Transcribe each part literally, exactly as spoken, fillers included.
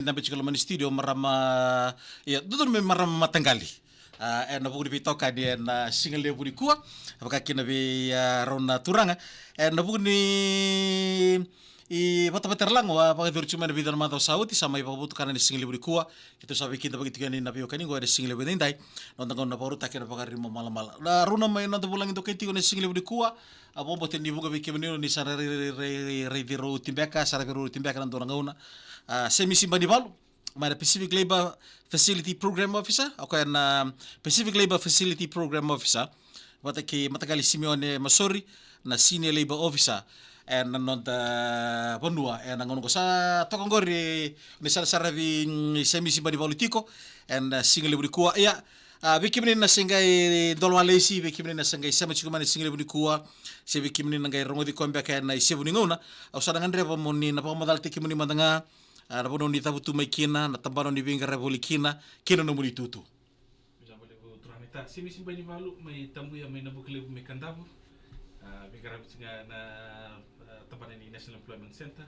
Na beci ko loma ni studio, marama, ia, dodonu me marama mataqali. A, ena vuku ni veitokani ena siga levu nikua, vaka kina vei, a, rau na turaga. Ena vuku ni i vatavata era lago, a, vakayacori tiko mai na vica na macawa sa oti, sa mai vakavotukana ena siga levu nikua. Keitou sa veikidavaki tiko yani na veiwekani qo ena siga levu edaidai. Noda gauna vakarautaki ena Vakaribamalamala. Na rau na mai noda vulagi dokai tiko ena siga levu nikua. A, vakabauta ni vuqa vei kemuni ni sa ra rai, rai, rai, raici rau oti beka, sa ra vei rau oti beka na dua na gauna. A, Semisi Banivalu, mai na Pacific Labour Facility Program Officer, o koya na Pacific Labour Facility Program Officer. Vata kei Mataqali Simeone Masori, na Senior Labour Officer ena noda vanua ena gauna qo. Sa toka qori ni sarasara vei, mm, Semisi Banivalu tiko ena siga levu nikua. Ia, a, vei kemuni na se qai dolo walesi, vei kemuni na se qai sema tiko mai na siga levu nikua, se vei kemuni na qai rogoci koya beka ena isevu ni gauna, au sa na gadreva mo ni na vakamacalataki kemuni mada ga, a, na vanua ni cavutu mai kina, na tabana ni veiqaravi voli kina, kei na nomuni itutu. Vinaka vakalevu turaga naita. Semisi Banivalu mai Tabuya, mai Nabukelevu, mai Kadavu. A, veiqaravi tiko ga na, a, tabana ni National Employment Centre.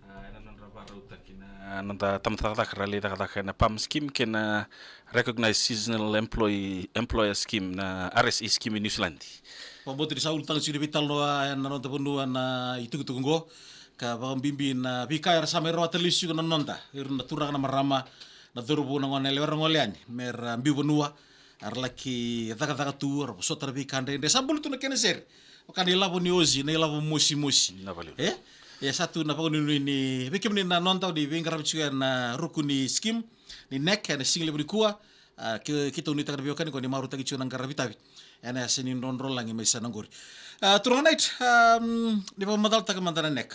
A, ena nodra vakarautaki na noda tamata cakacaka ra lai cakacaka ena PALM scheme kei na Recognized Seasonal Employee, Employer Scheme, na R S E scheme e New Zealand. Vakabauta ni sa ulutaga tiko ni veitalanoa ena noda vanua na itukutuku qo. Ka vakabibi na veika era sa mai rawata lesu tiko na noda, ira na turaga, na marama, na cauravou, na gone yalewa era gole yani me ra biu vanua, era laki cakacaka tu, era vosota na veika dredre. Sa buli tu na kena sere, vaka na ilavo ni osi, na ilavo mosimosi. Na vale. E? E sa tu na vakanuinui ni vei kemuni na noda ni veiqaravi tiko ena ruku ni scheme ni NEC ena siga levu nikua. A, ke, keitou nuitaka na veiwekani qo ni marautaki tiko na qaravi tavi ena yasa ni drodrolagi mai sa na qori. A, turaga naita, a, mm, ni vakamacalataka mada na NEC.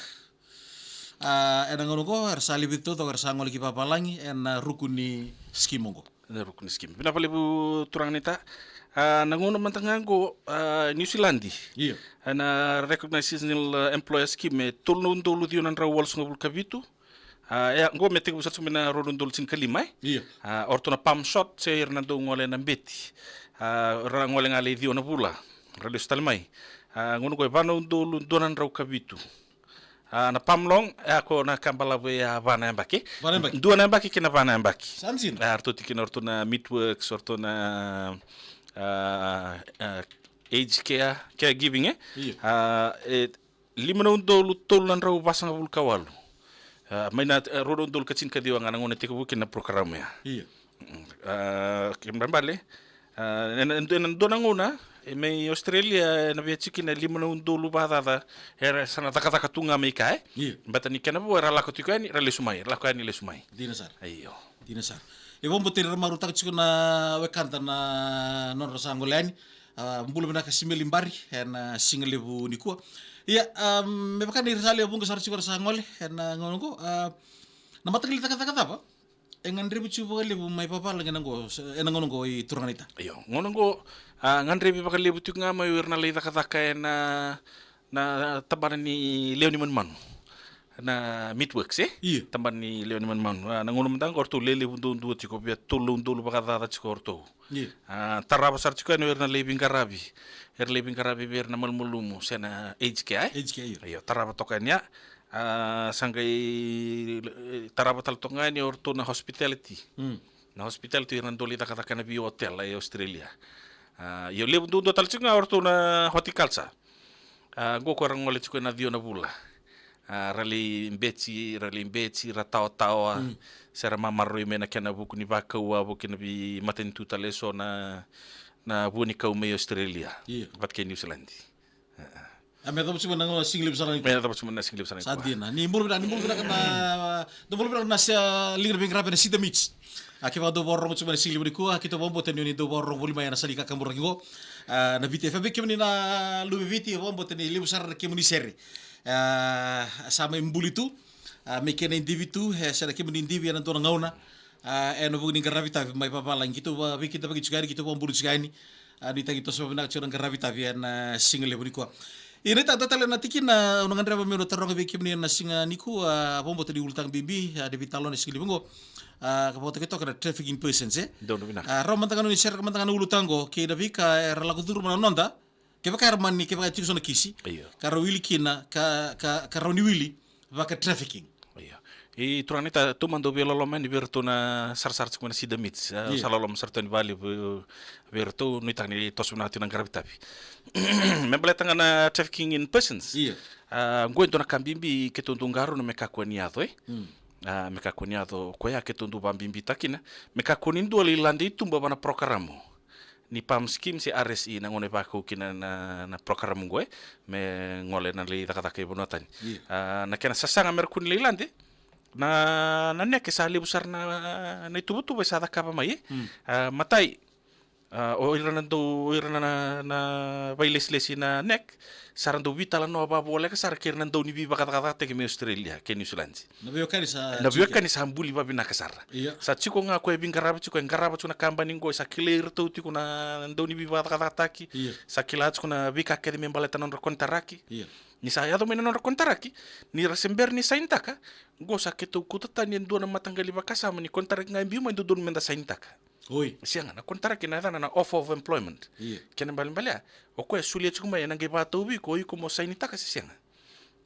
A, ena gauna qo era sa levu taucoko era sa gole ki vavalagi ena ruku ni scheme qo. Ena ruku ni scheme. Vinaka vakalevu turaga naita. A, na gauna mada ga qo, a, New Zealand. Io. Ena Recognized Seasonal, a, Employer Scheme e tolu na udolu ciwa na drau walusagavulu ka vitu. A, ia, qo me tekivu sara tiko mai na rua na udolu tinikalima, e? Io. A, o ratou na PALM short, se ira na dau gole na beti. A, ra gole ga lai ciwa na vula, ra lesu tale mai. A, gauna qo e va na udolu dua na drau ka vitu. A, na PALM long, e, ko na ka balavu e a va na yabaki. Va na yabaki. Dua na yabaki kei na va na yabaki. Sa dina. A, ratou tiko kina o ratou na Meatworks, o ratou na, a, a, aged care, caregiving, e? Io. A, e, lima na udolu tolu na drau vasagavulu ka walu. A, mai na, a, rua na udolu ka tinikaciwa ga na gauna e tekivu kina na program ya. Io. Mm, a, kena ibalebale, a, ena, ena dua na gauna, e, mai Australia, ena via tiko kina lima na udolu vakacaca, era sa na cakacaka tu ga mai kea, e? Io. Baleta ni kena vo, era lako tiko yani, ra lesu mai, ra lako yani, lesu mai. Dina sara. Io. Dina sara. E vakabauta ni ra marautaka tiko na wekada na nodra sa gole yani. A, bula vinaka Simeli Bari, ena siga levu nikua. Ia, a, me vaka ni ra sa lewe vuqa sara tiko era sa gole ena gauna qo, a, na mataqali cakacaka cava e gadrevi tiko vakalevu mai vavalagi ena qo, ena gauna qo i turaga naita? Io, gauna qo, a, gadrevi vakalevu tiko ga mai o ira na lai cakacaka ena na tabana ni lewe ni manumanu. Na Meatworks, e? Io. Tabana ni lewe ni manumanu. A, na gauna mada qo o ratou lelevu duadua tiko, via tolu na udolu vakacaca tiko o ratou. Io. A, tarava sara tiko yani o ira na lai veiqaravi. Era lai veiqaravi vei ira na malumalumu, se na aged care, e? Aged care, io. Io, tarava toka yani ya. A, sa qai, e, tarava tale toka ga yani o ratou na hospitality. Mm. Na hospitality, ira na dau lai cakacaka ena vei hotel e Australia. A, io, levu duadua tale tiko ga o ratou na horticulture. A, qo ko ra gole tiko ena ciwa na vula. A, ra lai beci, ra lai beci, ra tawatawa. Mm. Se ra mamaroroi mai na kena vuku ni vakau, a, vou kina vei matanitu tale eso na, na vua ni kau mai Australia. Io. Vata kei New Zealand. A, a. A, me yacova tiko mai na siga levu sara ga nikua. Me yacova tiko mai na siga levu sara ga nikua. Sa dina. Ni bula vinaka, ni bula vinaka na, dou bula vinaka na se, a, liga ni veiqaravi na Cedar Meats. A, kevaka dou vakarorogo tiko mai na siga levu nikua, keitou vakabauta ni o ni dau vakarorogo voli mai ena sala ni kakaburaki qo. A, na Viti F M, vei kemuni na luve i Viti, vakabauta ni levu sara na kemuni sere. A, sa mai buli tu. A, me kena idivi tu, e, se na kemuni idivi ena dua na gauna. A, ena vuku ni qaravi tavi mai vavalagi, keitou vakaveikidavaki tiko yani, keitou vakabuli tiko yani. A, nuitaki toso vinaka tiko na qaravi tavi ena siga levu nikua. Ia naita, dua tale na tikina au na gadreva meu na taroga vei kemuni ena siga nikua, a, vakabauta ni ulutaga bibi, a, ni veitalanoa ena siga levu qo. A, ka vakatokai toka na trafficking persons, e? Donu vinaka. A, rawa mada ga ni sereka mada ga na ulutaga qo, kei na veika era lako curuma na noda. Kevaka era mani, kevaka e tiko so na kisi. Io. Ka ra wili kina, ka, ka, ka rawa ni wili vaka trafficking. Io. I turaga ni ta, tou mada dau veilomaloma yani vei iratou na sarasara tiko mai na Cedar Meats. A, Io. Sa loloma sara tu yani vakalevu vei iratou, nuitaka ni toso vinaka tiko na qaravi tavi. Me baleta ga na trafficking in persons. Io. A, qo e dua na ka bibi keitou dau qarauna me kakua ni yaco, e? Mm. A, me kakua ni yaco, koya keitou dau vakabibitaka kina. Me kakua ni dua lai lade i tuba va na porokaramu ni PALM scheme se R S E na gauna e vakau kina na, na, na porokaramu qo, e, me gole na lai cakacaka i vanua tani. Io. A, na kena sasaga me ra kua ni lai lade, na, na NEC e sa levu sara na, na ituvatuva e sa cakava mai, e. Mm. A, matai, a, o ira na dau, o ira na, na, na vailesilesi na NEC, sa ra dau veitalanoa vakavoleka sara kei ira na dau ni veivakacakacakataki mai Australia kei New Zealand. Na veiwekani sa Na tiko. veiwekani sa buli vavinaka sara. Ia. Sa tiko ga ko e veiqaravi tiko, e qarava tiko na kabani qo, sa kilai iratou tiko na dau ni veivakacakacakataki. Ia. Sa kila tiko na veika kece me baleta na nodra konitaraki. Ia. Ni sa yaco mai na nodra konitaraki, ni ra se bera ni sainitaka, qo sa keitou kauta tani e dua na mataqali vakasama ni konitaraki ga e biu mai, dodonu meda sainitaka. Oi. Sega, na konitaraki na yacana na offer of employment. Ia. Kena ibalebale ya, o koya e solia tiko mai ena qai vakatau vei iko, o iko mo sainitaka se sega.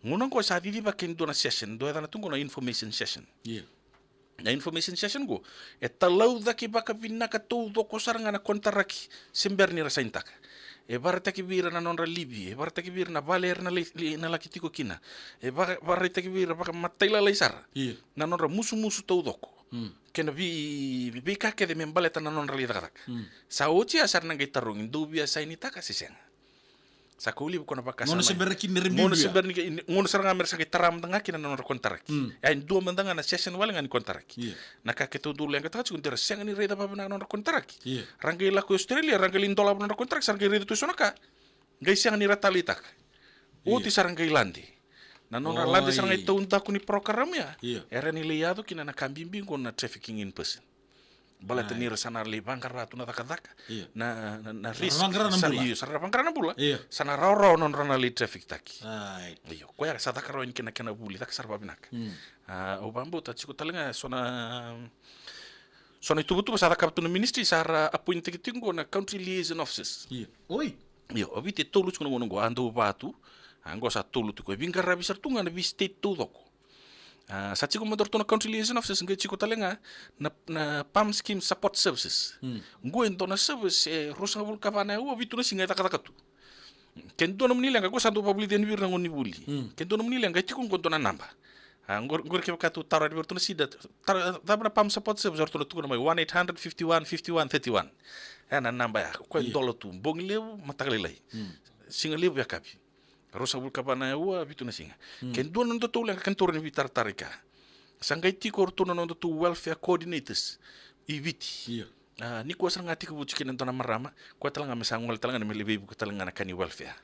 Gauna qo sa cicivaki e dua na session, dua yacana tu qo na information session. Ia. Na information session qo e talaucaki vakavinaka taucoko sara ga na konitaraki se bera ni ra sainitaka. E vakaraitaki vei ira na nodra livi, e vakaraitaki vei ira na vale era na lai, lai, na laki tiko kina. E vaka, vakaraitaki vei ira vakamatailalai sara. Ia. Na nodra musumusu taucoko. Mm. Kei na vei, veika kece me baleta na nodra lai cakacaka. Mm. Sa oti ya sa ra na qai tarogi, dou via sainitaka se sega? Sa kau levu ko na vakasama. Gauna se bera kina ni ra Gauna se bibi ya. bera ni, gauna sara ga me ra sa qai tara mada ga kina na nodra konitaraki. Mm. E dua mada ga na session wale ga ni konitaraki. Ia. Na ka keitou dau leqataka tiko, de ra sega ni raica vakavinaka na nodra konitaraki. Ia. Ra qai lako i Australia, ra qai lai dolava na nodra konitaraki, sa ra qai raica tu e so na ka. Qai sega ni ra taleitaka. Ia. Oti sa ra qai lade. Na nodra lade sara ga i Oi. taudaku ni porokaramu ya. Ia. Era ni lai yaco kina na ka bibi qo na trafficking in person. Baleta Ai. ni ra sa na lai vaqara tu na cakacaka. Ia. Na, na, na Sa ra risk, vaqara na sa, bula. io, sa ra vaqara na bula. Ia. Sa na rawarawa na nodra na lai traffic taki. Ai. Io, koya sa caka rawa yani kina kena vuli, caka sara vakavinaka. Mm. A, au vakabauta tiko tale ga so na, so na ituvatuva sa cakava tu na ministry, sa ra appoint taki tiko qo na country liaison officers. Ia. Oi. Io, o Viti e tolu tiko na gauna qo, a dau va tu, a qo sa tolu tiko. E veiqaravi sara tu ga na vei state taucoko. A, sa tiko mada ratou na country liaison officers, qai tiko tale ga na, na PALM scheme support services. Mm. Qo e dua na service e ruasagavulu ka va na aua, vitu na siga e cakacaka tu. Ke dua nomuni leqa, qo sa dau vakavulici yani vei ira na gone ni vuli. Mm. Ke dua nomuni leqa, e tiko qo dua na naba. A, qo, qori kevaka tou taro yani vei ratou na Cedar, taro, cava na PALM support service, ratou na tukuna mai one eight hundred fifty-one fifty-one thirty-one. E na naba ya, ko e Io. dola tu, bogi levu, mataka lailai. Mm. Siga levu, yakavi. Ruasagavulu ka va na aua, vitu na siga. Mm. Ke dua na nodatou leqa, kena taura ni veitaratara i ka. Sa qai tiko o ratou na nodatou welfare coordinators i Viti. Io. A, nikua sara ga tekivu tiko kina e dua na marama, koya tale ga me sa gole tale ga me lai veivuke tale ga na ka ni welfare.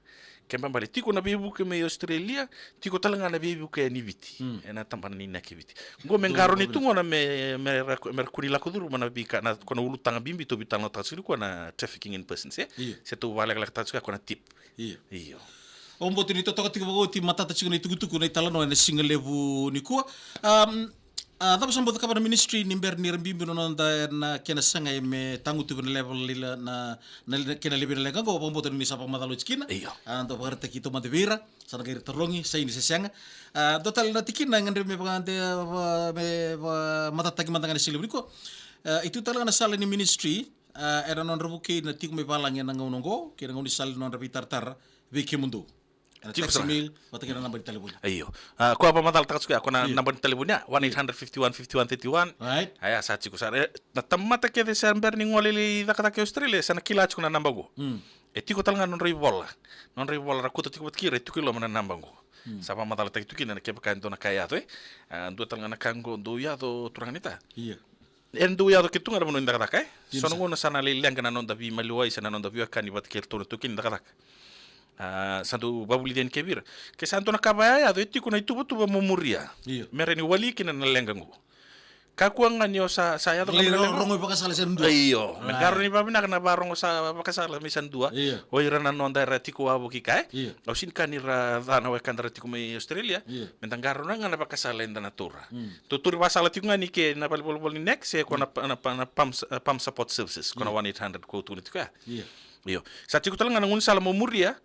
Kena ibalebale tiko na veivuke mai Australia, tiko tale ga na veivuke yani Viti. Mm. E na tabana ni NEC e Viti. Qo me Dua qarauni tu qo na me, me ra, me ra kua ni lako curuma na veika, na, ko na ulutaga bibi tou veitalanoataka tiko nikua na trafficking in persons, e? Io. Se tou vakalekalekataka tiko ko na tip. Io. Io. Au vakabauta ni totoka tiko vakaoti, matata tiko na itukutuku, na italanoa e na siga levu nikua. Um, a, cava sa bau cakava na ministry ni bera ni ra biubiu na noda e na kena sagai me tagutuvi na level ni la, na, na kena levei na leqa qo, au vakabauta ni sa vakamacala oti kina. Io. A, dau vakaraitaki taumada vei ira, sa na qai ra tarogi, saini se sega. A, dua tale na tikina e gadrevi me vaka de, va, me vakamatataki mada ga e na siga levu nikua. A, e tu tale ga na sala ni ministry, a, e na nodra vukei na tiko mai valagi e na gauna oqo, kei na gaunisala ni nodra veitaratara vei kemudou. E na Tiko taxi sara. Meal, vata kei na naba ni talevoni. Io. A, ko a vakamacalataka tiko ya, ko na Io. naba ni talevoni ya, one eight hundred fifty-one fifty-one thirty-one. Right. A, ya sa tiko sara. E, na tamata kece sa bera ni gole lai cakacaka e Australia, sa na kila tiko na naba qo. Mm. E tiko tale ga na nodra ivola. Nodra ivola ra kauta tiko vata kei ira, e tiko i loma na naba qo. Mm. Sa vakamacalataki tu kina na kevaka e dua na ka e yaco, e. A, dua tale ga na ka qo dau yaco, turaga ni ta. Io. E dau yaco kece tu ga na vanua ni cakacaka, e? Dina So na sara. gauna sa na lai leqa na noda veimaliwai se na noda veiwekani vata kei iratou na taukei ni cakacaka. A, sa dau vakavulici yani kei vei ira. Ke sa dua na ka vakayayaco, e tiko na ituvatuva mo muria. Io. Me rawa ni wali kina na leqa qo. Kakua ga ni o sa, sa yaco Lai ga na leqa. ro-, rogo vakasala sa dua. Io, me Ai. qarauni vakavinaka na vakarogo sa vakasala mai sa dua. Io. O ira na noda era tiko wavoki ka, e? Io. Au sega ni kila ni ra ca na wekada ra tiko mai Australia. Io. Me da qarauna ga na vakasala eda na taura. Mm. Tou tauri vakasala tiko ga ni ke na valenivolavola ni NEC, se ko na, Mm. na, na PALM, PALM Support Services, ko na Io. one eight hundred ko tukuna tiko ya. Io. Io. Sa tiko tale ga na gaunisala mo muria,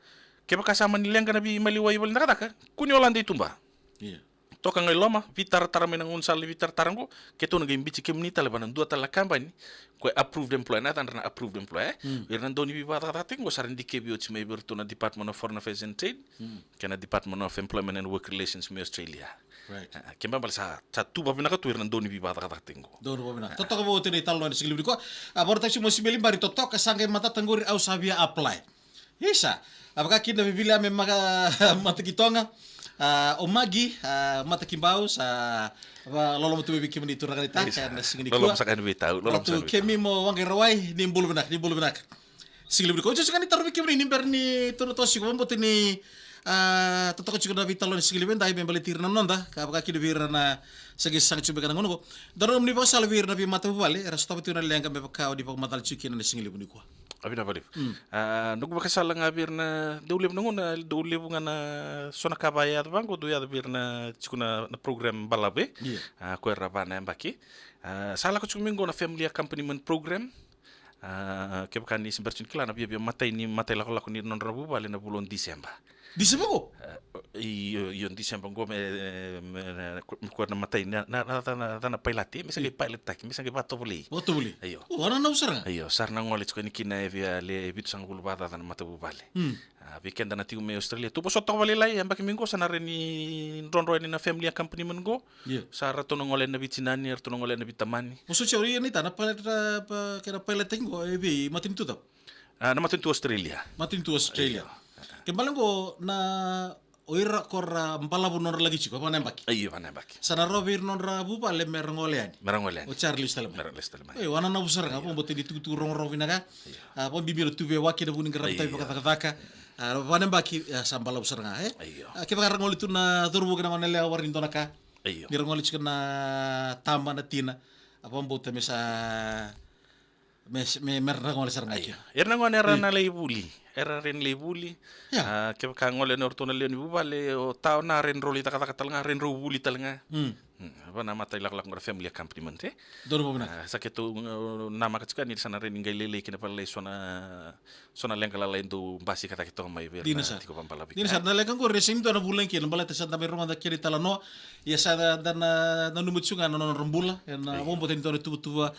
kevaka sa mani leqa na veimaliwai vale ni cakacaka, kua ni o lade i tuba. Io. toka ga i loma, veitaratara mai na gaunisala ni veitaratara qo, keitou na qai biuti kemuni tale vua na dua tale na kabani, ko e approved employer, na yacadra na approved employer, e? Mm. Ira na dau ni veivakacakacakataki qo sa ra dikevi oti mai vei iratou na Department of Foreign Affairs and Trade, mm, kei na Department of Employment and Work Relations mai Australia. Right. A, kena ibalebale sa, sa tu vakavinaka tu ira na dau ni veivakacakacakataki qo. Dau ni vakavinaka. A. Totoka vou oti na italanoa ni siga levu nikua. A, vakaraitaka tiko mo Simeli Bari, totoka sa qai matata qori au sa via apply. Isa, a vaka kina vei Viliame Maka-, Matakitoga, a, o Magi, a, Matakibau, sa vakaloloma tu mai vei kemuni turaga naita, isa, ena siga nikua. Loloma saka yani vei tau, loloma saka yani vei tau. Ratu Kemi mo Waqairawai, ni bula vinaka, ni bula vinaka. Siga levu nikua. Oti saka ni taro vei kemuni, ni bera ni tou na toso tiko, vakabauta ni, a, totoka tiko na veitalanoa ni siga levu edai me baleti ira na noda, ka vaka kina vei ira na sa qai saga tiko beka na gauna qo. Daru nanumi ni vakasala vei ira na veimatavuvale, era sotava tiko na leqa me vaka o ni vakamacala tiko kina na siga levu nikua. A, vinaka vakalevu. Mm. A, noqu vakasala ga vei ira na, dau levu na gauna, dau levu ga na so na ka vakayaco vaqo, dau yaco vei ira na tiko na, na program balavu, e? Io. A, ko era va na yabaki. A, sa lako tiko mai qo na Family Accompaniment Program. A, kevaka ni se bera tiko ni kila, na viavia matai ni matailakolako ni nodra vuvale na vula o Diseba. Diseba qo? A, io, io, Diseba qo me, me, me, me ko na matai na, na, na, na, na, na pailate, me sa qai, io, pailatetaki, me sa qai vakatovolei. Vakatovolei. Io. O, a nanavu sara ga. Io, sa ra na gole tiko yani kina e via le vitusagavulu vakacaca na matavuvale. Mm. A, vei keda na tiko mai Australia, tou vosota toka vakalailai, yabaki mai qo sa na rawa ni drodro yani na Family Accompaniment qo. Io. Sa ratou na gole na veitinani, ratou na gole na veitamani. Vosoti au, ia naita na pilot, a, pa, kena pilot tiko qo, e vei matanitu cava? A, na matanitu Australia. Matanitu Australia. Io. Kena ibalebale qo na o ira ko ra balavu nodra laki tiko, va na yabaki. Io, va na yabaki. Sa na rawa vei ira nodra vuvale me ra gole yani. Me ra gole yani. Oti sa ra lesu tale mai. Me ra lesu tale mai. Io, a nanavu sara ga, io, vakabauta ni tukutuku rogorogo vinaka. Io. A, vakabibi na tu vei waki na vu ni qaravi, io, tavi vakacakacaka. A, va na yabaki, a, sa balavu sara ga, e? Io. A, kevaka ra gole tu na cauravou kei na goneyalewa, warai ni dua na ka. Io. Ni ra gole tiko na tama, na tina. A, vakabauta me sa, me, me, me ra gole sara ga, io, kina. Era na gone era, io, na lai vuli. Era rawa ni lai vuli. Ia. A, kevaka gole yani o ratou na lewe ni vuvale, o ta o na rawa ni drau lai cakacaka tale ga, rawa ni drau vuli tale ga. Mm. Mm, va na matailakolako qo na Family Accompaniment, e? Donu vakavinaka. A, sa keitou, e, namaka tiko ni sa na rawa ni qai lailai kina vakalailai so na, so na leqa lalai dau basika cake toka mai vei ira na tiko vakabalavu. Dina sara. Dina sara, na leqa qori e sega ni dua na vulagi kina, baleta sa da mai rogoca kina italanoa. Ia sa da, da na, nanuma tiko ga na nodra bula, ena, io, vakabauta ni dua na tuvatuva,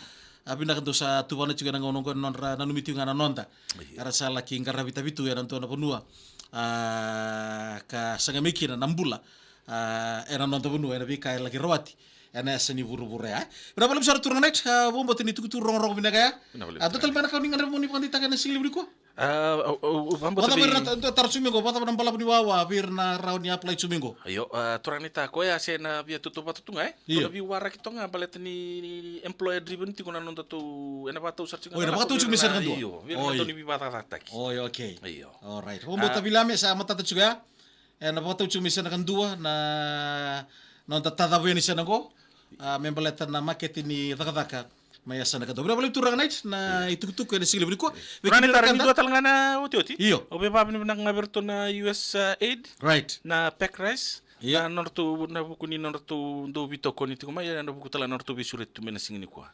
a, vinaka dau sa tuvana tiko ena gauna qo, na nodra nanumi tiko ga na noda. Io. Era sa laki qaravi tavi tu ena dua na vanua, a, ka saga mai kina na bula, a, ena noda vanua, ena veika e laki rawati ena yasa ni vuravura ya. Vinaka vakalevu sara turaga na Nait, a, vakabauta ni tukutuku rogorogo vinaka ya. Vinaka vakalevu. A, dua tale mai na ka o ni gadreva mo ni vakadeitaka ena siga levu nikua? A, au, au, au vakabauta vei ira na ta-, ta-, taro tiko mai qo, vakacava na balavu ni wawa vei ira na rawa ni apply tiko mai qo? Io, a, turaga na Nait, koya se na via tautauvata tu ga, e? Io. Tou na veiwaraki toka ga baleta ni, ni employer driven tiko na nodatou, ena vakatau sara tiko ga. Oi, na vakatau tiko mai Senakadua. Io, vei ira na, oi, dau ni veivakacakacakataki. Oi, okay. Io. Alright. Vakabauta, a, Viliame, sa matata tiko ya. Ena vakatau tiko mai Senakadua na noda tacava yani Sena qo, a, me baleta na makete ni cakacaka mai Senakadua. Vinaka vakalevu turaga na Nait na, io, itukutuku ena siga levu nikua. Io. Vei kemuni na, turaga na Nait, na, ita, oti, oti. Io. Au via vakavinavinaka ga vei iratou na U S, a, Aid, right, na PACRISE, io, na nodratou, na vuku ni nodratou dau veitokoni tiko mai, ena vuku tale ga na nodratou veisureti tu mai na siga nikua.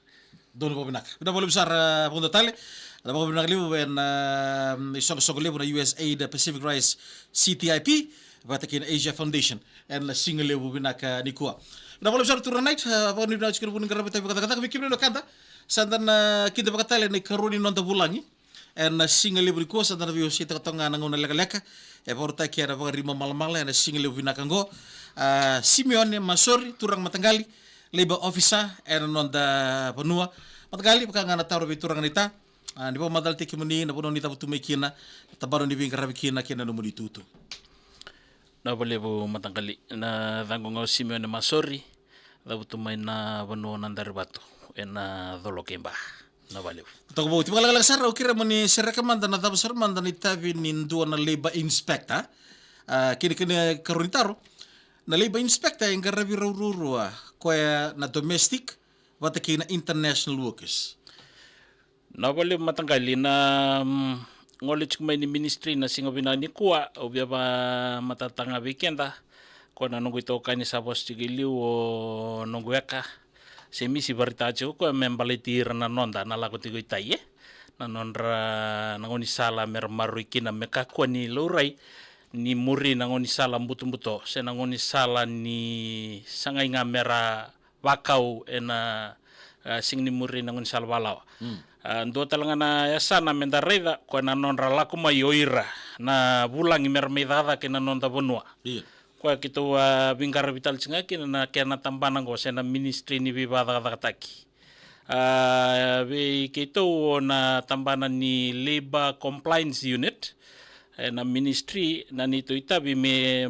Donu vakavinaka. Vinaka vakalevu sara, a, Vuda Tale. Na vakavinavinaka levu ena, a, isoqosoqo levu na U S Aid Pacific Rise C T I P vata kei na Asia Foundation ena siga levu vinaka nikua. Vinaka vakalevu sara turaga na Nait, a, vakavinavinaka tiko ena vuku ni qaravi tavi vakacakacaka. Vei kemuni na wekada, sa da na kidavaka tale na ikarua ni noda vulagi ena siga levu nikua, sa da na veiwaseitaka toka ga na gauna lekaleka e vakarautaki ena Vakariba Malamala ena siga levu vinaka qo. A, Simeone Masori, turaga mataqali, Labour Officer ena noda vanua. Mataqali, vaka ga na taro vei turaga na ita, a, ni vakamacalataki kemuni, na vanua ni cavutu mai kina, tabana ni veiqaravi kina kei na nomuni itutu. Vinaka vakalevu mataqali. Na yacaqu ga o Simeone Masori, cavutu mai na vanua o Nadarivatu ena Colo kei Ba. Vinaka vakalevu. Toka vou, oti vakalekaleka sara, au kerea mo ni sereka mada na cava sara mada na itavi ni dua na labour inspector. A, kei na, kei na ikarua ni taro. Na labour inspector e qaravi rau ruarua, koya na domestic vata kei na international workers. Vinaka vakalevu mataqali. Na, mm, gole tiko mai ni ministry na siga vinaka nikua, au via vakamatatataka ga vei keda. Ko na noqu itokani sa vosa tiko i liu o noqu weka Semisi, vakaraitaka tiko o koya me baleti ira na noda na lako tiko i tai, e? Na nodra, na gaunisala me ra maroroi kina me kakua ni laurai ni muri na gaunisala butobuto se na gaunisala ni sagai ga mera vakau ena, a, siga ni muri na gaunisala valawa. Mm. A, dua tale ga na yasana meda raica, koya na nodra lako mai o ira na vulagi mera mai cakacaka ena noda vanua. Ia. Koya keitou a veiqaravi tale tiko ga kina na kena tabana oqo se na Ministry ni Veivakacakacakataki. A, vei keitou o na tabana ni Labour Compliance Unit, e, na ministry na neitou itavi me,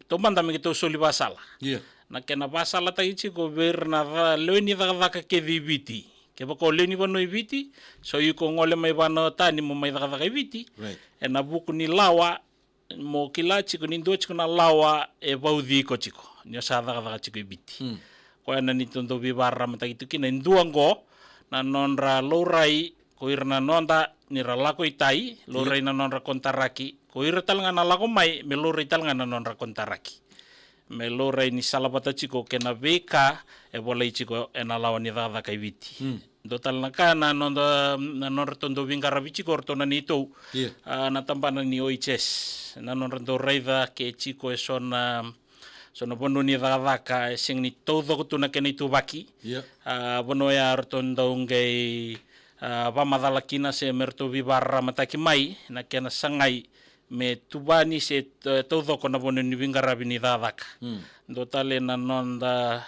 taumada me keitou soli vasala. Ia. Na kena vasalataki tiko vei ira na ca-, lewe ni cakacaka kece i Viti. Kevaka o lewe ni vanua i Viti, so iko gole mai vanua tani mo mai cakacaka i Viti. Right. Ena vuku ni lawa, mo kila tiko ni dua tiko na lawa e vauci iko tiko ni o sa cakacaka tiko i Viti. Mm. Koya na neitou dau veivakararamataki tu kina e dua oqo, na nodra laurai ko ira na noda ni ra lako i tai, laurai na nodra konitaraki, ko ira tale ga na lako mai me laurai tale ga na nodra konitaraki. Me laurai ni salavata tiko kei na veika e volai tiko ena lawa ni cakacaka i Viti. Mm. Dua tale na ka na noda, na nodratou dau veiqaravi tiko o ratou na neitou. Ia. A, na tabana ni O H S, na nodratou raica ke tiko e so na, so na vanua ni cakacaka e sega ni taucoko tu na kena ituvaki. Ia. A, vanua ya ratou dau qai, a, vakamacala kina se me ratou veivakararamataki mai na kena sagai me tuvani se, e, taucoko na vanua ni veiqaravi ni cakacaka. Mm. Dua tale na noda,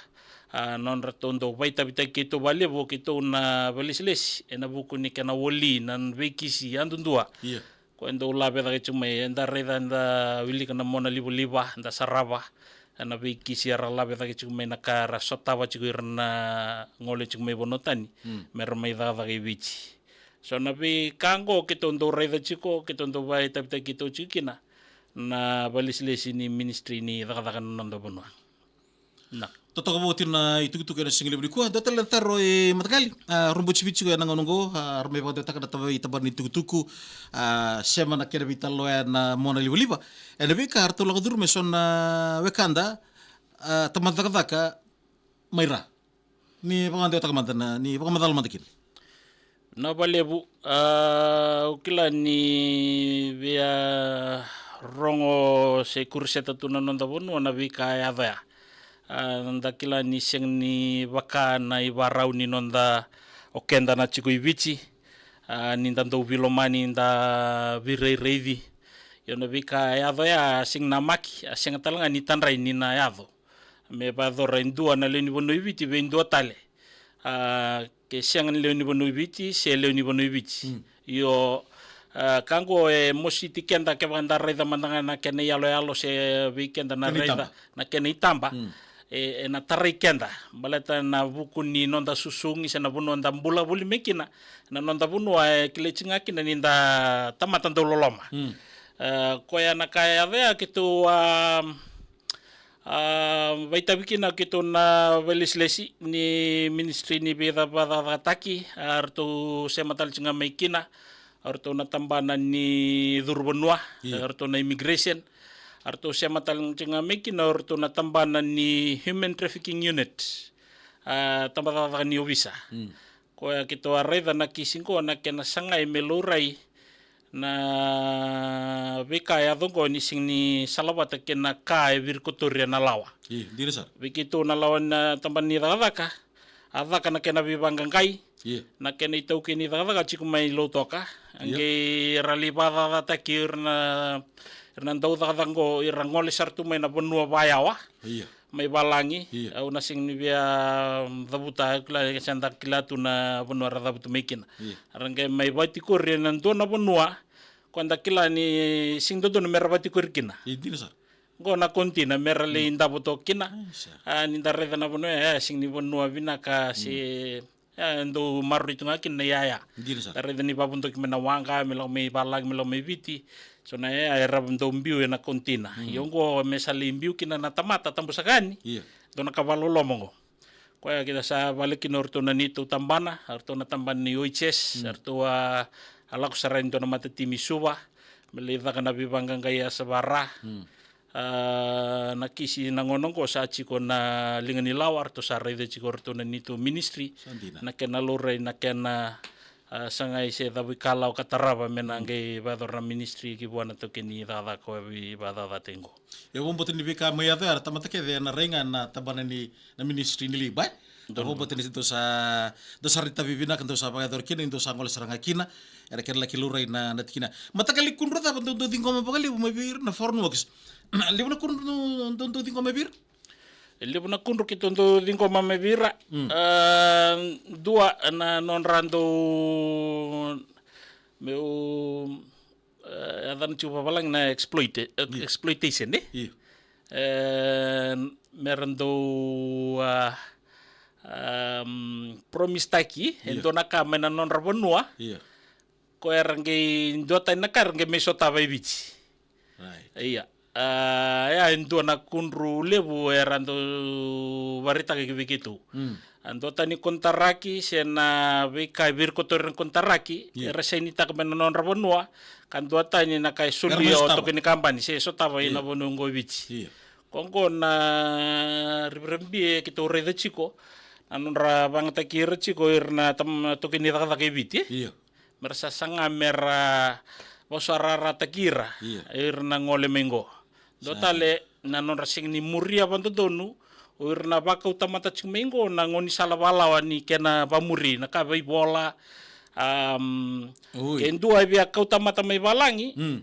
a, nodratou dau vakaitavitaki keitou vakalevu o keitou na vakalesilesi ena vuku ni kena woli na veikisi yadudua. Ia. Ko e dau lavecaka tiko mai, eda raica, eda wilika na monalivaliva, eda sarava ena veikisi era lavecaka tiko mai na ka era sotava tiko ira na gole tiko mai vanua tani, mm, mera mai cakacaka i Viti. So na veika oqo keitou dau raica tiko, keitou dau vakaitavitaki keitou tiko kina na vakalesilesi ni Ministry ni Cakacaka na noda vanua. Na. Totoka vou tiko na itukutuku ena siga levu nikua. Dua tale na taro e mataqali, a, Robert Viti tiko ena gauna oqo, a, ra mai vakadewataka na tavai tabana ni tukutuku, a, sema na kena veitalanoa na monalivaliva. Ena veika ratou lako curu mai so na wekada, a, tamata cakacaka mai ra. Ni vakadewataka mada na, ni vakamacala mada kina. Na vakalevu, a, au kila ni via rogo se kuriseta tu na noda vanua na veika e yaco ya. A, da kila ni sega ni vaka na ivarau ni noda, o keda na tiko i Viti. A, ni da dau veilomani, da veirairaici. Io na veika e yaco ya, sega ni namaki, a sega tale ga ni tadrai ni na yaco. Me vakayacora e dua na lewe ni vanua i Viti vei dua tale. A, ke sega ni lewe ni vanua i Viti, se lewe ni vanua i Viti. Mm. Io, a, ka oqo e mositi keda kevaka da raica mada ga na kena iyaloyalo se vei keda na raica na kena itaba. Mm. E, ena tarai keda. Baleta na vuku ni noda susugi se na vanua da bula voli mai kina. Na noda vanua e kilai tiko ga kina ni da tamata dau loloma. Mm. A, koya na ka e yaco ya keitou, a, a, vakaitavi kina keitou na vakalesilesi ni Ministry ni Veivakacakacakataki, a, ratou sema tale tiko ga mai kina, a, ratou na tabana ni curu vanua, ia, a, ratou na immigration, a, ratou sema tale tiko ga mai kina, a, ratou na tabana ni human trafficking unit, a, tabacakacaka ni ovisa. Mm. Koya keitou a raica na kisi oqo na kena sagai me laurai na veika e yaco oqo ni sega ni salavata kei na ka e virikotori ena lawa. Io, dina sara. Vei keitou na lawa na tabana ni cakacaka, a caka na kena veivaqaqai, io, na kena itaukei ni cakacaka tiko mai Lautoka. Io. Qai ra lai vakacakacakataki ira na, ira na dau cakacaka oqo, ira gole sara tu mai na vanua vakayawa. Io. Mai valagi, io, au na sega ni via, mm, cavuta, au kila, se da kila tu na vanua ra cavutu mai kina. Io. Ra qai mai vakatikori ena dua na vanua, ko da kila ni sega dodonu mera vakatikori kina. Io, dina sara. Qo na container mera lai, mm, davo toka kina. Ai, sa. A, ni da raica na vanua, e, sega ni vanua vinaka, mm, se E, dau maroroi tu ga kina na iyaya. Dina sara. Da raica ni vakavodoki mai na waqa, me lako mai valagi, me lako mai Viti. So na iyaya era dau biu ena container. Mm. Ia oqo me sa lai biu kina na tamata, tabu saka yani. Ia. Dua na ka vakaloloma oqo. Koya kida sa vale kina o ratou na neitou tabana, o ratou na tabana ni O H S, mm, o ratou a, a lako sara yani dua na matatimi i Suva, me lai caka na veivaqaqai e yasavara. Mm. A, na kisi na gauna oqo sa tiko na liga ni lawa, ratou sa raica tiko o ratou na neitou ministry. Sa dina. Na kena laurai, na kena, a, sagai se cavuikalawa ka tarava me na qai vakayacora na ministry ki vua na taukei ni cakacaka ko e veivakacakacakataki qo. E vakabauta ni veika mai yaco ya, era tamata kece ena rai ga na tabana ni, na ministry ni Labour, e? Donu. E vakabauta ni dou sa, dou sa raitavi vinaka, dou sa vakayacora kina, ni dou sa gole sara ga kina, era kena laki laurai na, na tikina. Mataqali kudru cava dou, dou ciqoma vakalevu mai vei ira na foreign workers? Levu na kudru dou, dou, dou ciqoma mai vei ira? E levu na kudru keitou dau ciqoma mai vei ira. Mm. A, dua na nodra dau, meu, e, yacana tiko vavalagi na exploit-, e, Io. exploitation, e? Io. E, mera dau, a, am, promise-taki e Io. dua na ka mai na nodra vanua. Io. Ko era qai duatani na ka era qai mai sotava e Viti. Right. Ia. A, ia, e dua na kudru levu era dau vakaraitaka ki vei keitou. Mm. A duatani konitaraki se na veika e virikotori ena konitaraki, Ia. era sainitaka mai na nodra vanua, ka duatani na ka e Era solia mai o sotava. toki ni kabani, se sotava Ia. ina vanua qo e Viti. Ia. Ko qo na ribiribi e keitou raica tiko, na nodra vagataki ira tiko, ira na tam-, toki ni cakacaka e Viti, e? Ia. Mera sasaga mera vakasaurarataki ira, Ia. ira na gole mai qo. Dua Sa. tale, na nodra sega ni muria vakadodonu o ira na vakau tamata tiko mai qo na gaunisala vakalawa ni kena vakamuri, na ka vaivola, am, Oi. ke dua e via kau tamata mai valagi, Mm.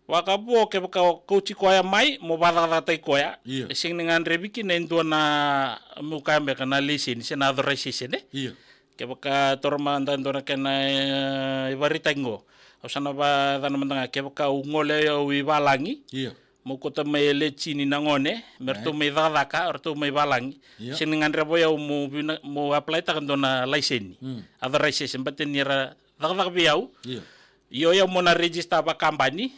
vakavo kevaka o kauti koya mai, mo vakacakacakataki koya. Ia. E sega ni gadrevi kina e dua na, meu kaya beka na laiseni, se na authorization, e? Ia. Kevaka taura mada e dua na kena, e, ivakaraitaki qo. Au sa na vakayacana mada ga, kevaka au gole au i valagi. Ia. Meu kauta mai e legit na gone, me ratou Right. mai cakacaka, ratou mai valagi. Ia. Sega ni gadrevi au meu vina-, meu apply-taka dua na laiseni. Mm. Authorization, baleta ni ra cakacaka vei au. Ia. Io, au meu na register vakabani.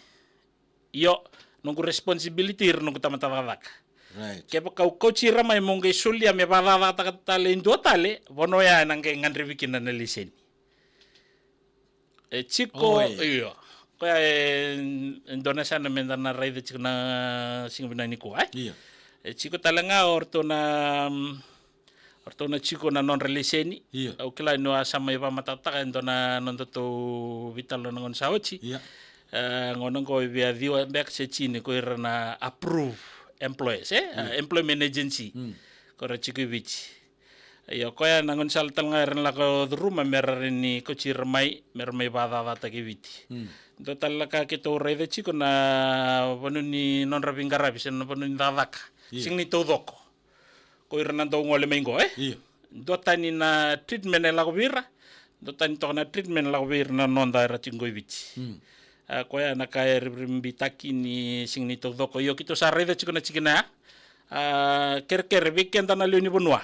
Io, noqu responsibility ira noqu tamata cakacaka. Right. Kevaka au kauti ira mai meu qai solia me vakacakacakataka tale e dua tale, vanua ya ena qai gadrevi kina na laiseni. E tiko, Oi. io. Koya e, e dua na yasana meda na raica tiko na siga vinaka nikua, e? Ia. E tiko tale ga o ratou na, mm, o ratou na tiko na nodra laiseni. Ia. Au kila ni o a sa mai vakamatatataka e dua na nodatou veitalanoa na gauna sa oti. Ia. E, gauna qo e via ciwa beka se tini ko ira na approve employers, e? Ia. Employment agency. Mm. Ko ira tiko i Viti. Io, koya na gaunisala tale ga era na lako curuma mera rawa ni kauti ira mai, mera mai vakacakacakataki e Viti. Mm. Dua tale na ka keitou raica tiko na vanua ni nodra veiqaravi se na vanua ni cakacaka. Ia. Sega ni taucoko. Ko ira na dau gole mai qo, e? Io. Duatani na treatment e lako vei ira, duatani toka na treatment e lako vei ira na noda era tiko qo i Viti. Mm. A, koya na ka e ribiribitaki ni sega ni taucoko. Io, keitou sa raica tiko na tikina ya. A, kerekere vei keda na lewe ni vanua.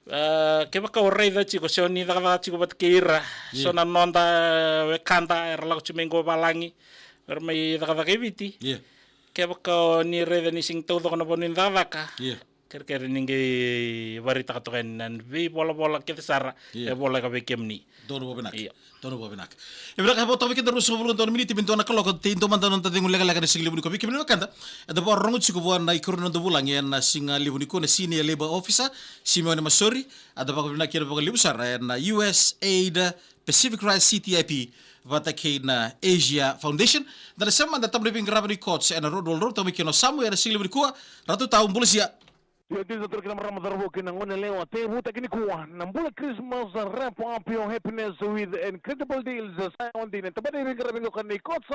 A, kevaka o raica tiko, se o ni cakacaka tiko vata kei ira, Io. so na noda wekada era lako tiko mai qo valagi, era mai cakacaka i Viti. Io. Kevaka o ni raica ni sega ni taucoko na vanua ni cakacaka, Io. kerekere ni qai vakaraitaka toka yani na veivolavola kece sara Io. e voleka vei kemuni. Donu vakavinaka. Io. Donu vakavinaka. E vinaka, e vo toka vei keda ruasagavulu ka dua na miniti me dua na kaloko, tei dua mada na noda cegu lekaleka ena siga levu nikua. Vei kemuni na wekada eda vakarorogo tiko vua na ikarua ni noda vulagi ena siga levu nikua, na Senior Labour Officer, Simeone Masori. Eda vakavinavinaka vakalevu sara ena U S aid, Pacific Rise C T I P vata kei na Asia Foundation. Da na sema mada na tabana ni veiqaravi ni Courts ena Road World Road, toka mai kina o Samu ena siga levu nikua. Ratu Tau, bula sia. Io, dina tale kina marama, cauravou kei na goneyalewa, teivutaki nikua na Bula Christmas Wrap Up Your Happiness with Incredible Deals. Sa yawa dina, tabana ni veiqaravi qo ka nei Courts,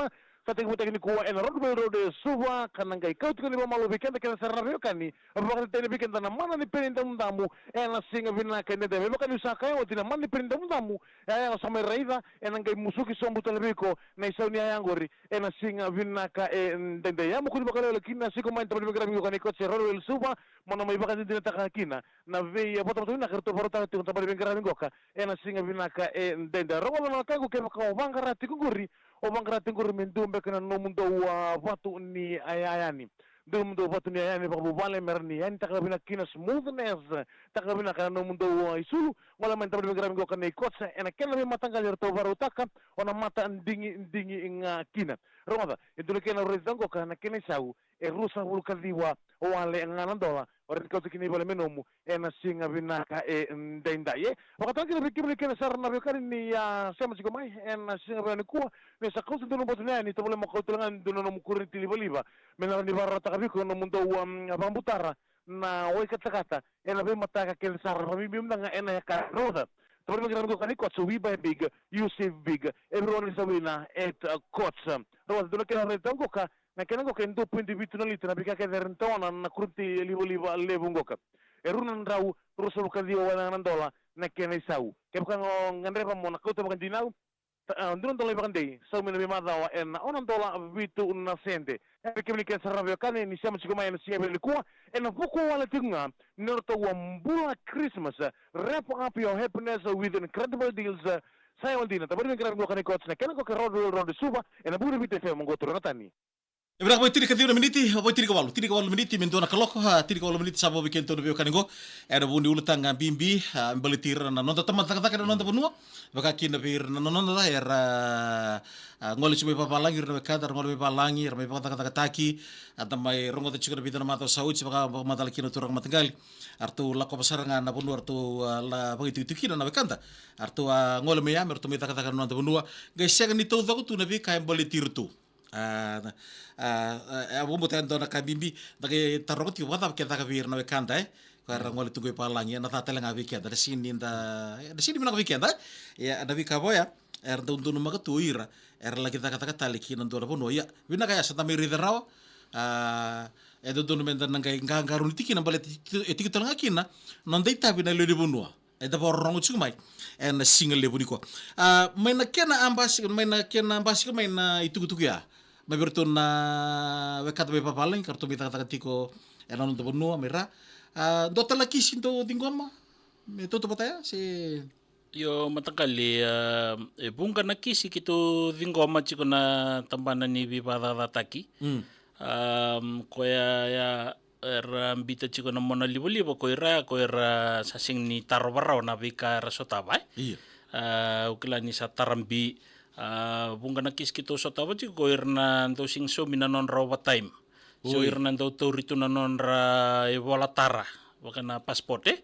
sa teivutaki nikua ena Road World Road e Suva, ka na qai kauti kina vakamalua vei keda kece sara na veiwekani, vakatetei vei keda na mana ni peni damudamu ena siga vinaka edaidai. Me vaka niu sa kaya oti, na mana ni peni damudamu, e, o sa mai raica, ena qai musuki sobu tale vei iko na isau ni yaya qori ena siga vinaka edaidai. Ia mo kua ni vakalewele kina, siko mai na tabana ni veiqaravi qo ka nei Courts e Road World Suva, mo na mai vakadinadinataka kina na veivotavota vinaka eratou vakarautaka tiko na tabana ni veiqaravi qo ka ena siga vinaka edaidai. Rogoca na wekaqu, kevaka o vaqara tiko qori, o vaqara tiko qori me dua beka na nomudou, a, vatu ni yaya yani. Dua nomudou vatu ni yaya yani vakavuvale, me rawa ni yanitaka vinaka kina, smoothness taka vinaka na nomudou, a, isulu. Gole mai na tabana ni veiqaravi qo ka nei Courts ena kena veimataqali eratou vakarautaka, o na mata digidigi ga kina. Rogoca, e dua na kena raica qo ka na kena isau e ruasagavulu ka ciwa wale ga na dola O ira na kauta kina i vale me nomu ena siga vinaka edaidai. E vakatalega kina vei kemuni kece sara na veiwekani ni a sema tiko mai ena siga vinaka nikua, me sa kauta dua na boto ni yani, tavale mo kauta talega dua na nomu kura ni tilivaliva me na rawa ni vakarautaka vei iko na nomudou, um, vakabutara na wai katakata ena veimataka kece sara, vakabibi mada ga ena yakavi. Rogoca, tavale, me kena veiwekani Courts, we buy big, you save big, everyone is a winner at, uh, Courts. Rogoca, dua na kena rate qoka, na kena qoka e dua poidi vitu na lita, na veika kece era na tawana na kura ni tilivaliva levu qoka. E rua na drau ruasagavulu ka ciwa na dola na kena isau. Kevaka o gadreva mo na kauta vakadinau, ta-, a, dua na dola i vakadei, sau mai na veimacawa ena ono dola vitu na sede. E vei kemuni kece sara na veiwekani ni sema tiko mai ena siga vinaka nikua, ena vuku wale tiko ga ni nodratou a bula Christmas. Wrap up your happiness with incredible deals. Sa yawa dina, tavale, me kena veiwekani Courts, na kena qoka e Rodwell Road, Suva, ena vuku ni Viti F M, qo Turaga Tani. E vinaka, vo e tinikaciwa na miniti, vo e tinikawalu, tinikawalu miniti me dua na kaloko, a, tinikawalu miniti sa vo vei kedatou na veiwekani qo. Ena vuku ni ulutaga bibi, a, baleti ira na noda tamata cakacaka ena noda vanua. Vaka kina vei ira na noda era, a, gole tiko mai vavalagi, ira na wekada era gole mai vavalagi, era mai vakacakacakataki, a, da mai rogoca tiko na vica na macawa sa oti, vaka, vakamacala kina na turaga mataqali. Eratou lakova sara ga na vanua eratou, a, la vakaitikotiko kina na wekada. Eratou a gole mai ya me ratou mai cakacaka na noda vanua. Qai sega ni taucoko tu na veika e baleti iratou. A, a, a, a, vakabauta e dua na ka bibi, da qai taroga tiko vakacava ke caka vei ira na wekada, e? Ko era gole tu qo i valagi, ena ca tale ga vei keda, na sega ni da, na sega ni vinaka vei keda, e? Ia, na veika va oya, era dau donumaka tu o ira era laki cakacaka tale ki na dua na vanua. Ia, vinaka ya sa da mai raica rawa, a, e dodonu me da na qai qaqarauni tiko kina baleta e tiko tale ga kina na noda itavi na lewe ni vanua. Eda vakarorogo tiko mai ena siga levu nikua. A, mai na kena a basika, mai na kena basika mai na itukutuku ya mai vei iratou na wekada mai vavalagi ka ratou mai cakacaka tiko ena noda vanua mai ra. A, dua tale na kisi dou ciqoma me tautauvata ya, se? Io, mataqali, a, e vuqa na kisi keitou ciqoma tiko na tabana ni veivakacakacakataki. Mm. A, koya ya, era biuta tiko na mona livaliva ko ira, ko ira sa sega ni tarova rawa na veika era sotava, e? Io. A, au kila ni sa tara bi, a, vuqa na kisi keitou sotava tiko ko ira na dau sega ni saumi na nodra overtime. So ira na dau tauri tu na nodra ivola tara, vaka na passport, e?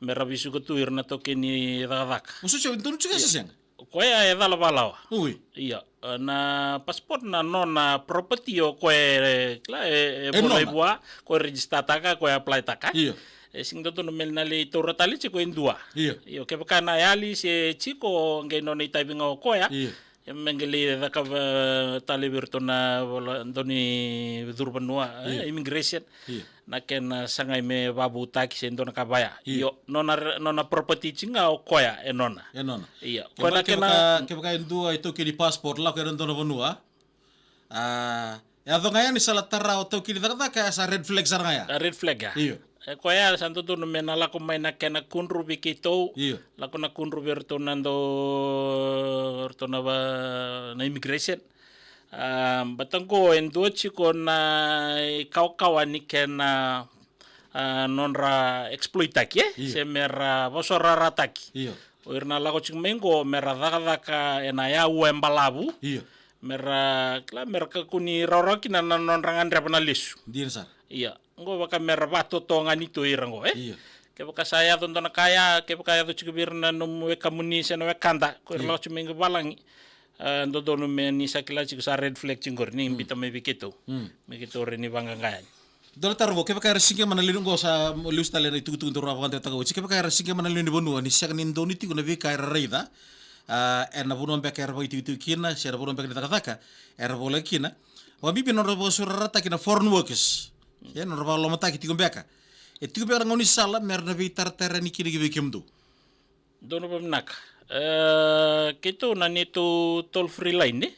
Me ra vesuka tu ira na taukei ni cakacaka. O sa sega, donu tiko sa sega? Koya e cala valawa. Ui. Ia, e, na passport na nona property o koya, e, kila, e, e, e vola i vua, ko e register-taka, ko e apply-taka. Io. E sega ni dodonu me na lai taura tale tiko e dua. Io. Io, kevaka na yali se tiko, qai nona itavi ga o koya. Io. E me qai lai cakava tale vei iratou na vola, dau ni curu vanua, e, io, immigration. Io. Na kena sagai me vavutaki se dua na ka vaya. Io. Io, nona re-, nona property tiko ga o koya e nona. E nona. Io. Kevaka, koya na kena kevaka, kevaka e dua e taukei ni passport, lako ena dua na vanua, a, e yaco ga ya ni sa la tara o taukei ni cakacaka, e sa red flag sara ga ya. A, red flag ya. Io. E koya sa dodonu me na lako mai na kena kudru vei keitou. Io. Lako na kudru vei iratou na dau, iratou na va, na immigration. A, baleta qo e dua tiko na ikawakawa ni kena, a, nodra exploit-taki, e? Io. Se me ra vosorarataki. Io. O ira na lako tiko mai qo me ra cakacaka ena yaua e balavu. Io. Me ra, kila, me ra kakua ni rawarawa kina na nodra gadreva na lesu. Dina sara. Ia. Qo vaka me ra vatotogani tu o ira qo, e? Io. Kevaka sa yaco dua na ka ya, kevaka yaco tiko vei ira na nomu wekamuni se na wekada, ko ira, io, lako tiko mai qo valagi. A, dodonu me ni sa kila tiko sa red flag tiko qori, ni, mm, biuta mai vei keitou. Mm. Me keitou rawa ni vaqaqa yani. Dua na taro qo, kevaka era siqema na lewe ni, qo sa lesu tale na itukutuku daru a vakadewataka oti, kevaka era siqema na lewe ni vanua ni sega ni donu tiko na veika era raica, a, ena vanua beka era vakaitikotiko kina, se na vanua beka ni cakacaka era voleka kina. Vakabibi na nodra vakasaurarataki na foreign workers. Ia, na nodra vakalolomataki tiko beka. E tiko beka na gaunisala me ra na veitaratara yani kina ki vei kemudou? Donu vakavinaka. E, keitou na neitou toll free line, e?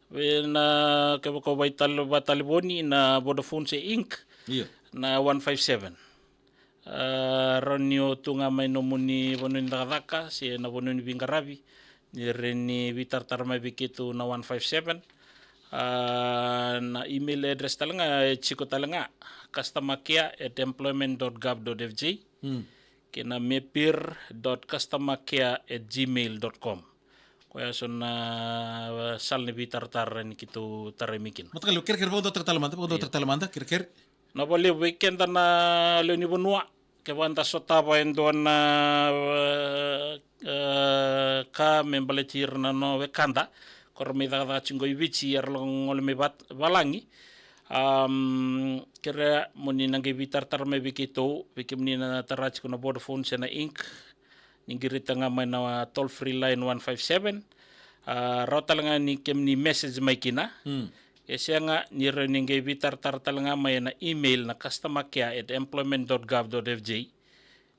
Vei na, kevaka o vakatal-, vakatalevoni na Vodafone se Inc. Io. Na one five seven. A, rawa ni o tu ga mai nomuni vanua ni cakacaka se na vanua ni veiqaravi, ni rawa ni veitaratara mai vei keitou na one five seven. A, na email address tale ga e tiko tale ga, customer care at employment dot gov dot F J. Mm. Kei na mepir dot customer care at gmail dot com. Koya so na, a, sala ni veitaratara ni keitou tarai mai kina. Mataqali, kerekere, vakadua tale mada, vakadua tale mada, kerekere. Na vakalevu vei keda na lewe ni vanua, kevaka da sotava e dua na, e, e, ka me baleti ira na noda wekada ko ra mai cakacaka tiko qo i Viti, era lako gole mai vat-, valagi. Am, kerea mo ni na qai veitaratara mai vei keitou, vei kemuni na tara tiko na Vodafone se na Ink, ni qirita ga mai na toll free line one five seven. A, rawa tale ga ni kemuni message mai kina. Mm. E sega, ni rawa ni qai veitaratara tale ga mai ena email na customer care at employment dot gov dot F J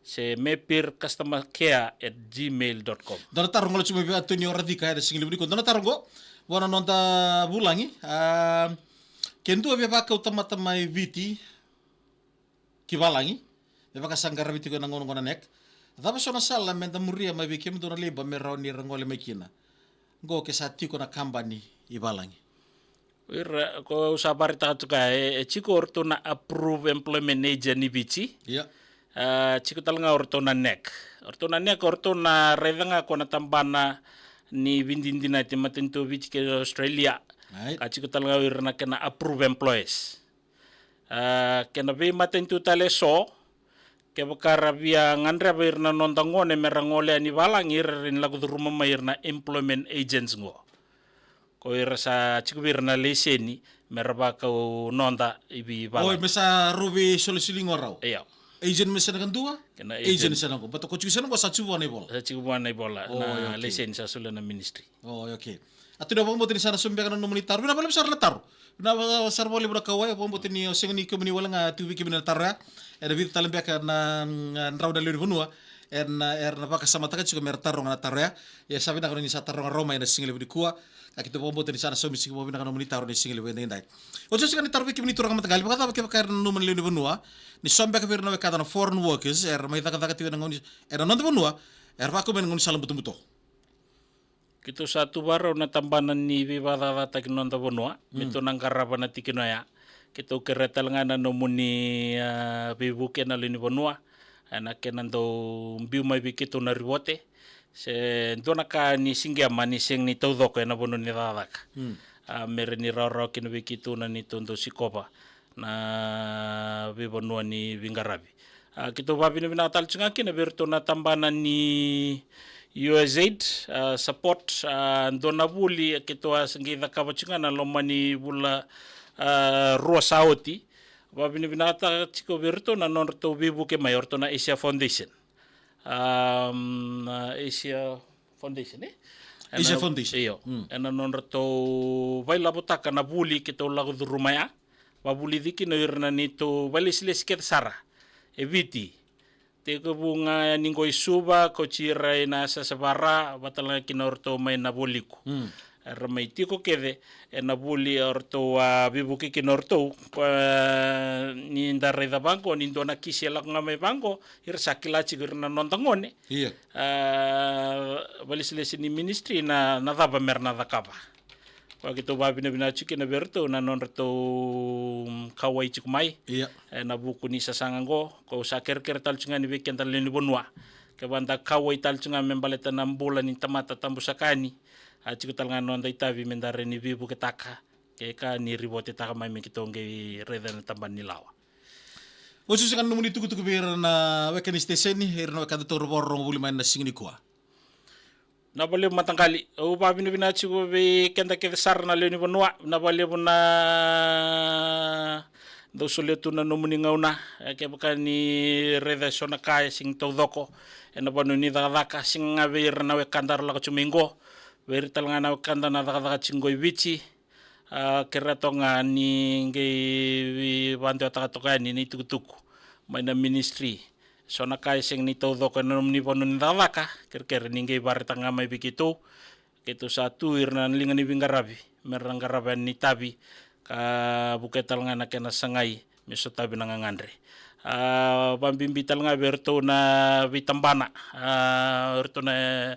se mepir customer care at gmail dot com. Dua na taro gole tu mai vei Attorney Oradika ena siga levu nikua. Dua na taro qo vua na noda vulagi. A, ke dua via vakau tamata mai Viti ki valagi, me vaka sa qaravi tiko ena gauna qo na NEC. Cava so na sala me da muria mai vei kemudou na Labour me rawa ni ra gole mai kina qo ke sa tiko na kabani i valagi? Ira, ko au sa vakaraitaka tu kaya, e, e tiko o ratou na approved employment agent i Viti. Ia. A, tiko tale ga o ratou na NEC. O ratou na NEC, o ratou na raica ga ko na tabana ni veidinadinati matanitu o Viti kei Australia. Right. Ka tiko tale ga o ira na kena approved employers. A, kena veimatanitu tale eso, kevaka ra via gadreva ira na noda gone me ra gole yani valagi, ira ni lako curuma mai ira na employment agents qo. Ko ira sa tiko vei ira na laiseni me ra vakau noda i vei valagi. Oi, me sa rau veisolisoli qo rau. Io. Agent me sa na kadua? Kena agent. Agent sa na qo. But ko tiko sa na qo sa tiko vua na ivola. Sa tiko vua na ivola. Oi, na okay. Laiseni sa solia na ministry. Oi, okay. Attorney, au vakabauta ni sa na saumi beka na nomuni taro. Vinaka vakalevu sara na taro. Vinaka sara vakalevu na kauwai, au vakabauta ni o sega ni kemuni wale ga tu vei kemuni na taro ya. Ena vica tale beka na, mm, drau na lewe ni vanua era na, era na vakasamataka tiko me ra taroga na taro ya. Ia sa vinaka ni sa taroga rawa mai ena siga levu nikua. A, keitou vakabauta ni sa na saumi tiko vakavinaka na nomuni taro ena siga levu edaidai. Oti au sega ni taro vei kemuni turaga mataqali, vakacava kevaka era nanuma na lewe ni vanua ni so beka vei ira na wekada na foreign workers era mai cakacaka tiko ena gauna, ena noda vanua, era vakau mai na gaunisala butobuto? Keitou sa tu vakarau na tabana ni veivakacakacakataki ni noda vanua, me, mm, tou na qarava na tikina oya. Keitou kerea tale ga na nomuni, a, veivuke na lewe ni vanua, ena kena dau biu mai vei keitou na ripote se dua na ka ni siqema ni sega ni taucoko ena vanua ni cakacaka. Mm. A, me rawa ni rawarawa kina vei keitou na neitou dau sikova na veivanua ni veiqaravi. A, keitou vakavinavinaka tale tiko ga kina vei iratou na tabana ni U S aid, a, support, a, dua na vuli keitou a qai cakava tiko ga na loma ni vula, a, rua sa oti. Vakavinavinakataka tiko vei iratou na nodratou veivuke mai, o iratou na Asia Foundation. Am, na Asia Foundation, e? Asia Foundation. Io. Mm. Ena nodratou vailavotaka na vuli keitou lako curuma ya. Vavulici kina o ira na neitou vailesilesi kece sara e Viti. Tekivu ga yani qo i Suva, kauti ira ina Sasavara, vata tale ga kina o ratou mai na Vualiku. Mm. Era mai tiko kece ena vuli o ratou a veivuke kina o ratou. Ko, e, ni da raica vaqo, ni dua na kisi e lako ga mai vaqo, ira sa kila tiko ira na noda gone. Ia. A, vailesilesi ni ministry na, na cava mera na cakava. Koya keitou vakavinavinaka tiko kina vei iratou na nodratou, mm, kauwai tiko mai. Ia. Ena vuku ni sasaga qo, ko au sa kerekere tale tiko ga yani vei keda na lewe ni vanua. Kevaka da kauwai tale tiko ga me baleta na bula ni tamata tabu saka yani, a tiko tale ga na noda itavi me da rawa ni veivuketaka, ke ka ni ripotetaka mai me keitou qai raica ena tabana ni lawa. Oti au sega ni nomuni tukutuku vei ira na weka ni siteseni, ira na weka datou vakarorogo voli mai na siga nikua. Vinaka vakalevu mataqali. Au vakavinavinaka tiko vei keda kece sara na lewe ni vanua. Vinaka vakalevu na dau solia tu na nomuni gauna. E, kevaka ni raica eso na ka e sega ni taucoko ena vanua ni cakacaka, sega ga vei ira na wekada ra lako tiko mai qo, vei ira tale ga na wekada na cakacaka tiko qo i Viti. A, kerea toka ga ni qai vakadewataka toka yani na itukutuku mai na ministry. So na ka e sega ni taucoko ena nomuni vanua ni cakacaka, kerekere ni qai vakaraitaka ga mai vei keitou. Keitou sa tu ira na liga ni veiqaravi mera qarava yani na itavi, ka vukea tale ga na kena sagai me sotavi na gagadre. A, vakabibi tale ga vei iratou na veitabana, a, iratou na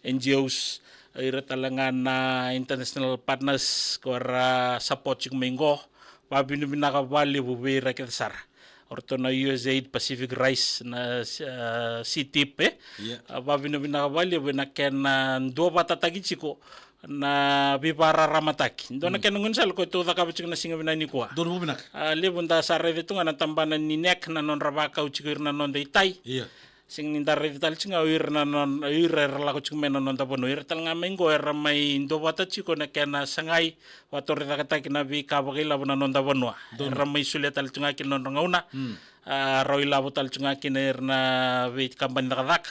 N G Os, ira tale ga na international partners ko ra support tiko mai qo. Vakavinavinaka vakalevu vei ira kece sara. O ratou na U S aid, Pacific Rise, na, a, C tip, e? Ia. A, vakavinavinaka vakalevu ena kena duavatataki tiko na veivakararamataki. Dua na kena gaunisala koya tou cakava tiko na siga vinaka nikua. Donu vinaka. A, levu da sa raica tu ga na tabana ni NEC na nodra vakau tiko ira na noda itai. Ia. Sega ni da raica tale tiko ga o ira na non-, o ira era lako tiko mai na noda vanua. Ira tale ga mai qo era mai duavata tiko na kena sagai vakatorocaketaki na veika vakailavo na noda vanua. Donu. Era mai solia tale tiko ga kina nodra gauna. Mm. A, rau ilavo tale tiko ga kina ira na veikabani cakacaka.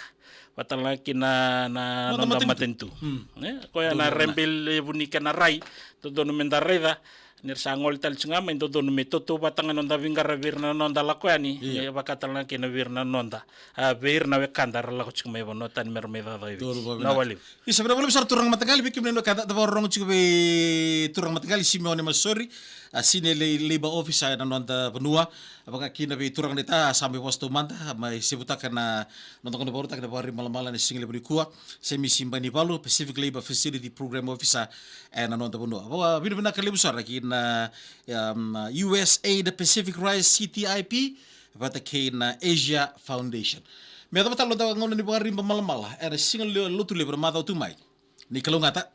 Vata tale ga kina na noda matanitu. Noda matanitu. Mm. E, koya na rebe levu ni kena rai, dodonu me da raica, ni ra sa gole tale tiko ga mai, dodonu me tautauvata ga noda veiqaravi vei ira na noda lako yani, ia, me vaka tale ga kina vei ira na noda, a, vei ira na wekada ra lako tiko mai vanua tani me ra mai cakacaka i Viti. Donu vakavinaka. Vinaka vakalevu. Isa, vinaka vakalevu sara turaga mataqali, vei kemuni na wekada, da vakarorogo tiko vei turaga mataqali Simeone Masori, a, Senior La-, Labour Officer ena noda vanua, vaka kina vei turaga naita, sa mai vosa taumada, mai sevutaka na noda gauna vakarautaki na Vakaribamalamala ena siga levu nikua, Semisi Bainivalu, Pacific Labour Facility Program Officer ena noda vanua. Vakavinavinaka levu sara ki na, um, U S A I D Pacific Rise C T I P, vata kei na Asia Foundation. Me yacova tale noda gauna ni Vakaribamalamala ena siga le-, Lotulevu na macawa tu mai. Ni kalougata.